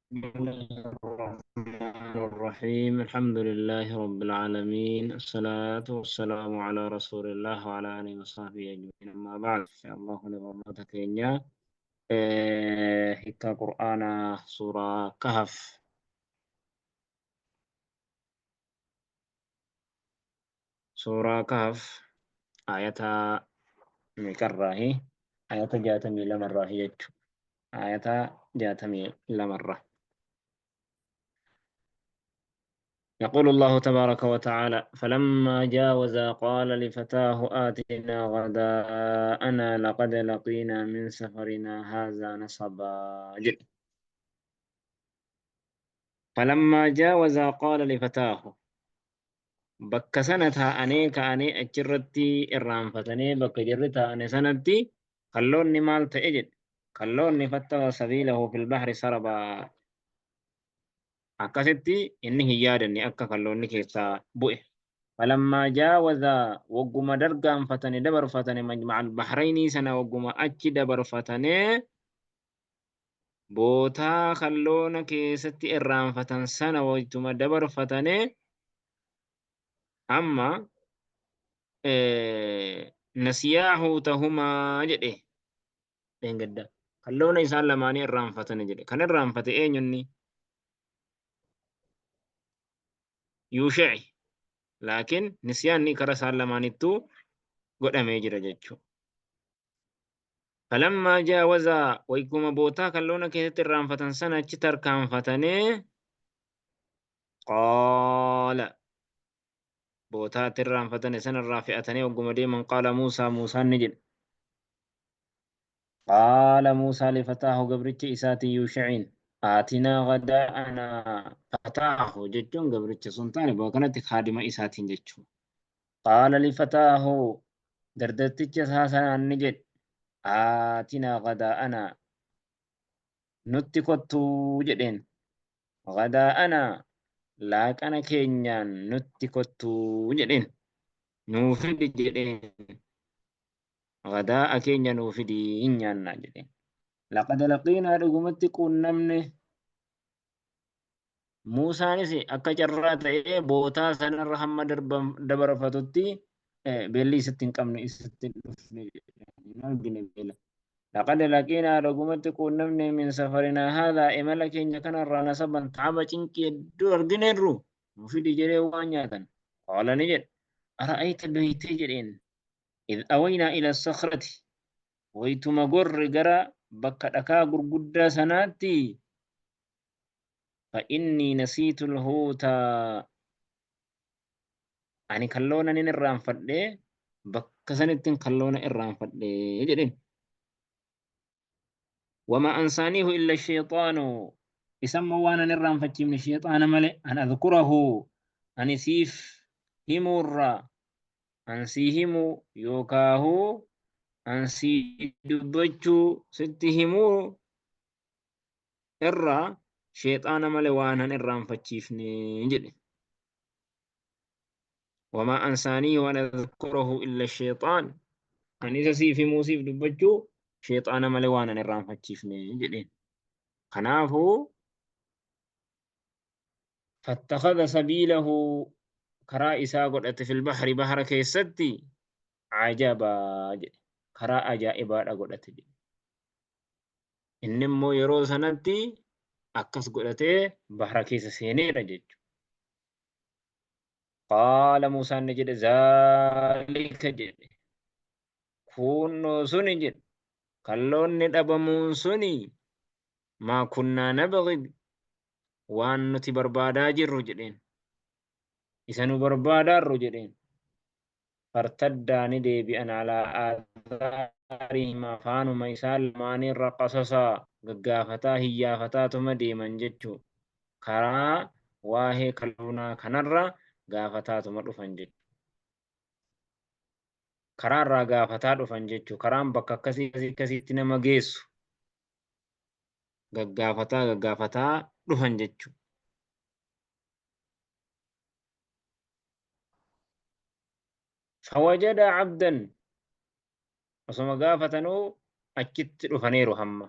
الله الرحمن الرحيم. الحمد لله رب العالمين، الصلاة والسلام على رسول الله وعلى آله وصحبه أجمعين، أما بعد. إن شاء الله لبرنامج كينيا حكا قرآن سورة كهف. سورة كهف آية مكرة آية جاتمي لمرة هي آية جاتمي لمرة. يقول الله تبارك وتعالى: فلما جاوزا قال لفتاه آتنا غداءنا لقد لقينا من سفرنا هذا نصبا. جد. فلما جاوزا قال لفتاه بك سنة أني كأني أجرتي إرام فتني بك جرتها أني سنتي خلوني مال تأجد خلوني فتى سبيله في البحر سربا. Akkasitti inni hin yaadanne akka kalloonni keessaa bu'e. Falammaa jaawaza wagguma dargaanfatane dabarfatane majma'al bahraynii sana wagguma achi dabarfatane bootaa kalloona keessatti irraanfatan sana waytuma dabarfatane amma nasiyaa huutahumaa jedhe dheengadda. Kalloona isaan lamaanii irraanfatane jedhe. Kan irraanfate eenyunni? Yuushe'i. Laakiin nisyaanni kara isaan lamaanittuu godhamee jira jechuudha. Falammaa jaawazaa wayguma bootaa kalloona keessatti irraanfatan sana achi tarkaanfatanii qaala bootaa itti irraanfatane sanarraa fe'atanii wagguma deeman qaala Muusaa Muusaan ni jedhe. Qaala Muusaa lifataahu gabricha isaatiin Yuusha'iin aatinaa gadaa'anaa fataahu jechuun gabricha sun taane bakka kanatti kaadima isaatiin jechuudha. Qaala lifataahu dardatticha isaa sanaan ni jedhe aatinaa gadaa'anaa nutti kottuu jedheen. Gadaa'anaa laaqana keenyaan nutti kottuu jedheen. Nuu fidi jedheen. Gadaa'a keenya nuu fidi hin nyaannaa jedheen. Laqad laqiinaa dhugumatti quunnamne. Muusaanis akka carraa ta'ee bootaa sanarra hamma dabarfatutti beelli isatti hin qabne isatti hin dhufne hin argine beela. Laqad laqiinaa dhugumatti quunnamne min safarinaa haadhaa imala keenya kanarraa nasaban taaba cinqii hedduu argineerru nu fidi jedhee waan nyaatan. Qaala ni jedhe ara'ayta beeytee jedheen. Idh awaynaa ila sakhrati waytuma gorre gara bakka dhakaa gurguddaa sanaatti fa innii nasiitu lhuuta ani kalloona nin irraanfadhe bakka sanittin kalloona irraanfadhe jedheen. Wama ansaaniihu illa sheexaanu isammoo waan an irraanfachiifne sheexaana male an adkurahu ani siif himuurraa an sii himuu yookaahuu an sii dubbachuu sitti himuu irraa sheexaana male waan an irraanfachiifne jedhe. Wamaa ansaaniihu an adkurahu illa sheexaan ani isa siif himuu siif dubbachuu sheexaana male waan an irraanfachiifne jedheen. Kanaafuu fattakhadha sabiilahu karaa isaa godhate fil bahri bahara keessatti ajabaa jedhe. Karaa ajaa'ibaadha godhate jedhe. Inni immoo yeroo sanatti akkas godhatee bahara keessa seeneera jechuudha. Qaala Muusaan ni jedhe zaalika jedhe. Kunnoo suni jedhe. Kalloonni dhabamuun suni maa kunnaa nabghi waan nuti barbaadaa jirru jedheen. Isa nu barbaadaarru jedheen. Fartaddaa ni deebi'an alaa aathaarihimaa faanuma isaan lamaaniirra qasasaa gaggaafataa hiyyaafataatuma deeman jechuu. Karaa waa'ee kalloonaa kanarra gaafataatuma dhufan jechuu. Karaarraa gaafataa dhufan jechuu. Karaan bakka akkasii akkasiitti nama geessu gaggaafataa gaggaafataa dhufan jechuu. Fawajada abdan osoma gaafatanuu achitti dhufaniiru hamma.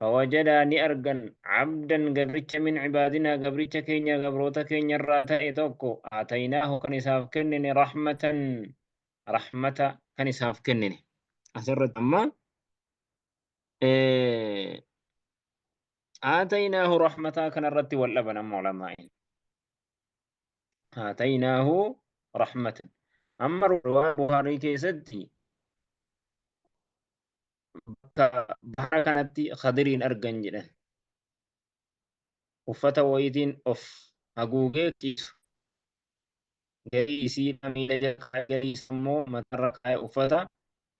Fawajadaa ni argan cabdan gabricha min cibaadinaa gabricha keenya gabroota keenya irraa ta'e tokko aataynaahu kan isaaf kennine rahmatan rahmata kan isaaf kennine. Asirratti amma aataynaahu rahmataa kanarratti wal dhaban amma ulamaa'in. Aataynaahu rahmatan. Amma riwaayaa Bukhaarii keessatti bakka bahara kanatti Khadiriin argan jedhan. Uffata wayiitiin of haguugee ciisu. Garii isiidha miila jala kaa'e garii immoo matarra kaa'e uffata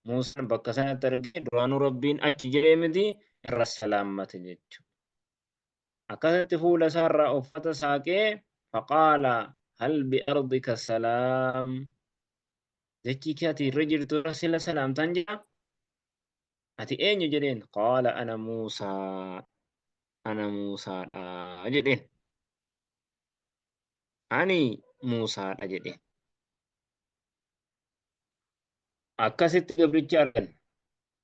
Muusaan bakka sanatti argee duraanuu Rabbiin achi jedhee miti irra salaammate jechuudha. Akkasitti fuula isaarraa uffata saaqee faqaala hal bi ardika salaam dachii kee ati irra jirtu irra sila salaamtaan jira ati eenyu jedheen qaala ana Muusaa ana Muusaadha jedheen ani Muusaadha jedheen. Akkasitti gabricha argan.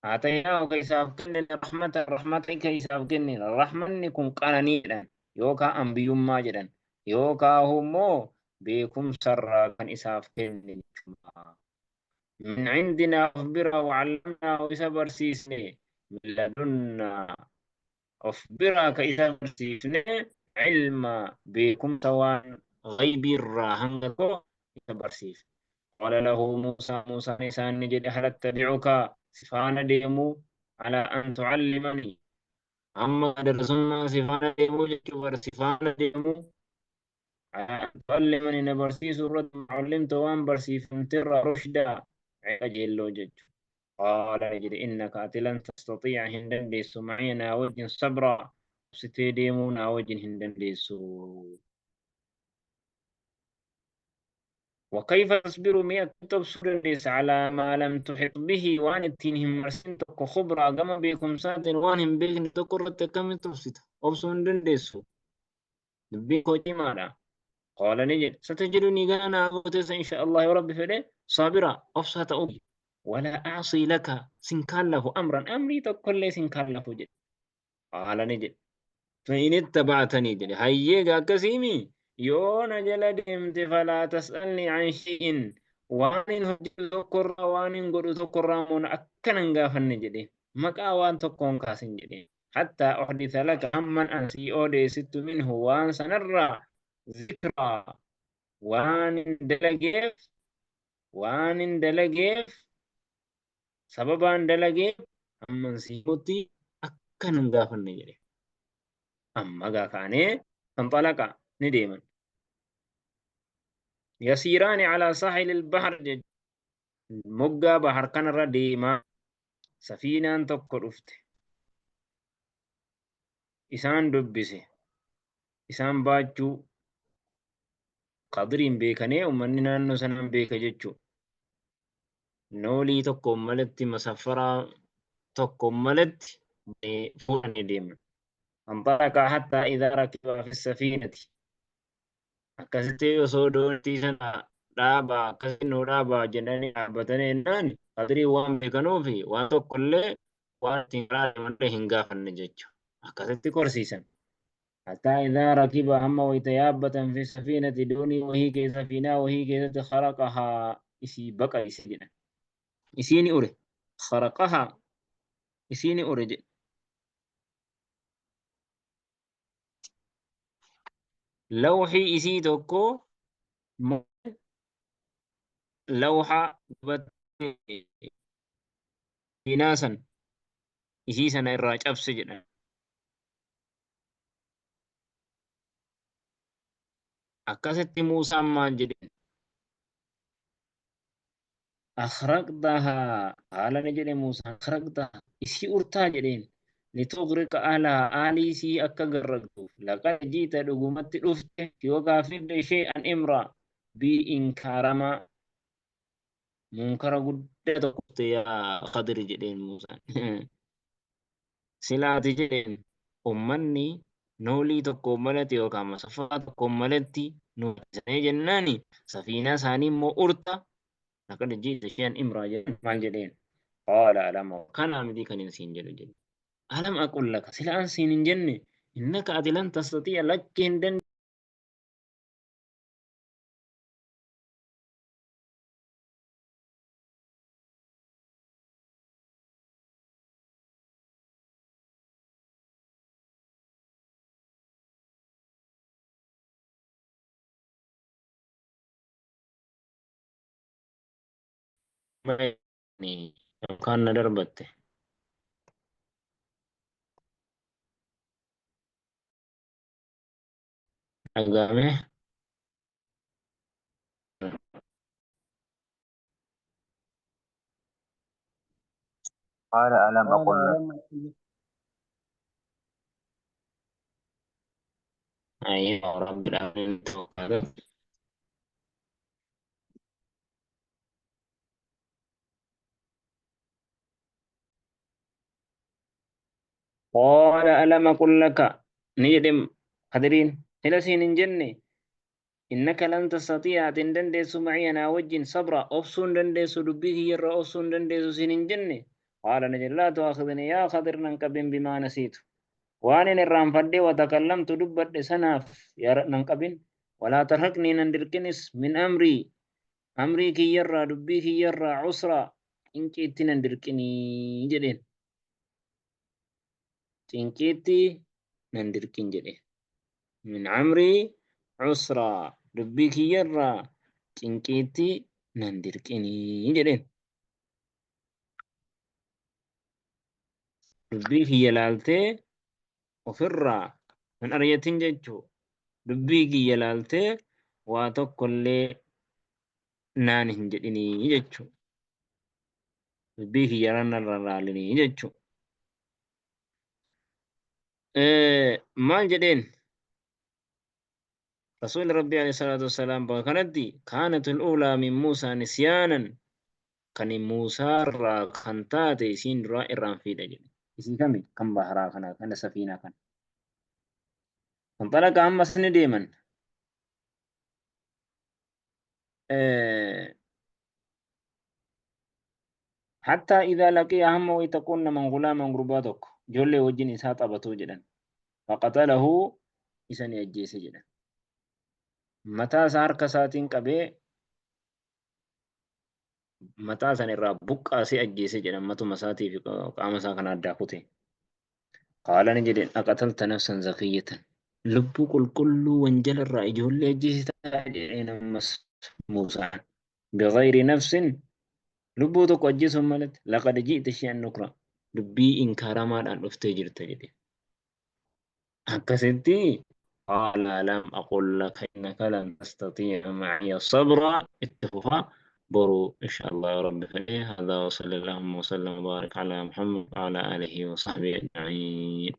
Aataynaahu ka isaaf kennine rahmata rahmata ka isaaf kennine rahmanni kun qananii jedhan yookaan anbiyyummaa jedhan yookaan immoo beekumsarraa kan isaaf kenne jechuudha. Min cindinaa of biraa wacallamnaahu isa barsiisne min ladunnaa of biraa ka isa barsiisne ilma beekumsa waan ghaybii irraa hanga tokko isa barsiifne. Qaala lahu Muusaa Muusaan isaan ni jedhe hal attabi'uka si faana deemuu alaa an tu'allimani amma darsummaa si faana deemuu jechuu bar si faana deemuu alaa an tu'allimani na barsiisuu irratti mu'allimta waan barsiifamte irraa rushdaa qajeelloo jechuu qaala ni jedhe innaka ati lan tastatii'a hin dandeessu maciya naa wajjin sabraa obsitee deemuu naa wajjin hin dandeessu. وكيف تصبر mee akkamitti obsuu dandeessa على ما لم تحط به waan ittiin hin marsin tokko khubraa gama beekumsaatiin waan hin beekne tokko irratti akkamitti obsita obsuu hin dandeessu dubbiin koo cimaadha qaala ni jedhe satajidunii gana naa gooteessa insha Allah yoo rabbi fedhe saabira obsaa ta'uu ولا أعصي لك sin kaallafu أمرا amrii tokkollee sin kaallafu jedhe qaala ni jedhe فإن اتبعتني jedhe hayyee gaa akkasiimi yoo na jala deemte فلا تسألني عن شيء waan hin hojjetu tokkorraa waan hin godhu tokkorraa immoo na akkana hin gaafanne jedhe maqaa waan tokkoon kaasin jedhe حتى أحدث لك hamman an sii odeessittu منه waan sanarraa ذكرا waan hin dalageef waan hin dalageef sababaan dalageef hamman sii himutti akkana hin gaafanne jedhe amma gaa kaanee فانطلقا ni deeman يسيران على ساحل البحر moggaa bahar kanarra deemaa safiinaan tokko dhufte isaan dubbise isaan baachuu Khadiriin beekanee uummanni naannoo sanaan beeka jechuu noolii tokkoon malatti masaffaraa tokkoon malatti fuudhanii deeman. فانطلقا حتى إذا ركبا في السفينة akkasitti osoo doontii sana dhaabaa akkasitti nu dhaabaa jedhanii dhaabbatanii jennaan Khadirii waan beekanuufi waan tokkollee waan ittiin karaa deemanillee hin gaafanne jechuudha. Akkasitti korsiisan. حتى إذا ركبا hamma wayita yaabbatan في السفينة doonii wahii keessa safiinaa wahii keessatti خرقها isii baqayse jedhan. Isii ni ure. خرقها isii ni ure jedhe. Lawxii isii tokko lawxa safiinaa san isii sana irraa cabse jedhan. Akkasitti Muusaan maal jedheen? أخرقتها haala ni jedhe Muusaan أخرقتها isii urtaa jedheen لتغرق أهلها aalii isii akka garragtuuf لقد جئت dhugumatti dhufte yookaa fidde شيئا إمرا bii inkaaramaa munkara guddaa tokko dhufte yaa Khadir jedheen Muusaan. Silaati jedheen ummanni noolii tokkoon malatti yookaan masaffaa tokkoon malatti nu baasanii jennaani safiinaa isaanii immoo urta لقد جئت شيئا إمرا jedheen maal jedheen قال ألم kanaa miti kan hin siin jedhu jedhe Alam aqul laka sila an siin hin jenne innaka ati lan tastati'a lakki hin dandeenye yookaan na darbatte. Dhaga'ame. قال ألم قال أقل لك ألم أقل أيوة رب العالمين. قال ألم أقل لك نجدم قدرين إلى سين جنة إنك لن تستطيع تندندس معي أنا وجه صبرا أفسون دندس دبيه يرى أفسون دندس سين جنة. قال نجد لا تؤاخذني يا خضر ننقب بما نسيت وأنا نرام فدي وتكلمت دبت سناف يا ننقب ولا ترهقني نندركنس من أمري أمري كي يرى دبيه يرى عسرا إنك تندركني جدين cinqiitti nan dirqin jedhe. Min amrii cusraa dubbii kiyyarraa cinqiitti nan dirqinii jedheen. Dubbii kiyya laaltee ofirraa hin ari'atin jechuu. Dubbii kiyya laaltee waa tokkollee naan hin jedhinii jechuu. Dubbii kiyya narra laalinii jechuu. Maal jedheen رسول ربي عليه الصلاة والسلام بكنتي كانت الأولى من موسى نسيانا كان موسى را خنتاتي سين را إرام في دجل إسي كمي كم بحرا كنا كان سفينة كان انطلق أما سن ديما حتى إذا لقي هم ويتكون من غلام غرباتك جولي وجن إسات أبتو جدا فقتله إسان يجيس جدا mataa isaa harka isaatiin qabee mataa san irraa buqqaasee ajjeese jedhan matuma isaatii fi qaama isaa kana addaa kute. Qaala ni jedheen aqatalta nafsan zakiyyatan lubbuu qulqulluu wanjala irraa ijoollee ajjeesitaa jedheen ammas Muusaan. Bighayri nafsin lubbuu tokko ajjeesuun malatti laqad ji'ta shay'an nukra dubbii inkaaramaadhaan dhuftee jirta jedhe. Akkasitti قال لم أقل لك إنك لن تستطيع معي صبرا اتفقا برو إن شاء الله رب فليه. هذا وصلى اللهم وسلم وبارك على محمد وعلى آله وصحبه أجمعين.